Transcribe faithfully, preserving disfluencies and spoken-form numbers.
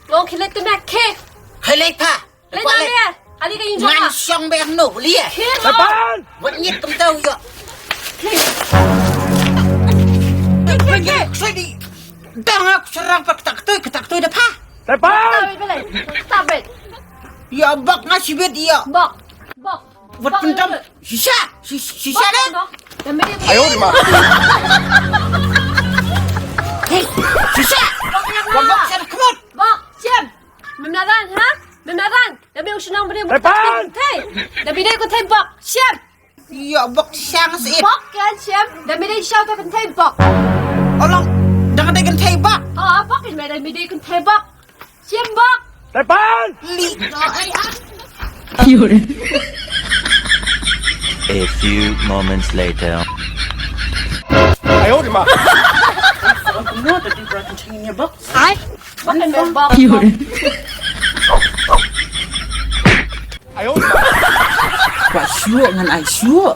Long khie leit te me khie. Khie leit pha. Leit na me. Ali ka ïing jong nga. Ngan shong beh no li. Khie mo. Wat nyit kumta u ïoh. Khie, khie, khie. Soi di. Dang ak serang pak tak toi, tak toi da pha. Stop it. Ïa bok nga sibit ïa. Bok. Bok. Wat pyndam. Shisha. Shisha de. Ayo di ma. Hei, shisha. Bok, bok, shisha. Come on. Bok, shem. Mem naran, ha? Mem naran. Da me u shnong bri. Tepan. Hey. Da me dei ko thei bok. Shem. Ïa bok shisha nga shisha. Bok kan shem. Da me dei shisha kan thei bok. Olong. Da ka dei kan thei bok. Oh, bok kan me da me dei kan thei bok. Shem bok. Tepan. Li. Oh, ai, ah. A few moments later. Ayo di ma. Ai. Bok kan bok. Ayo di ma. Ba shuh ngan ai shuh.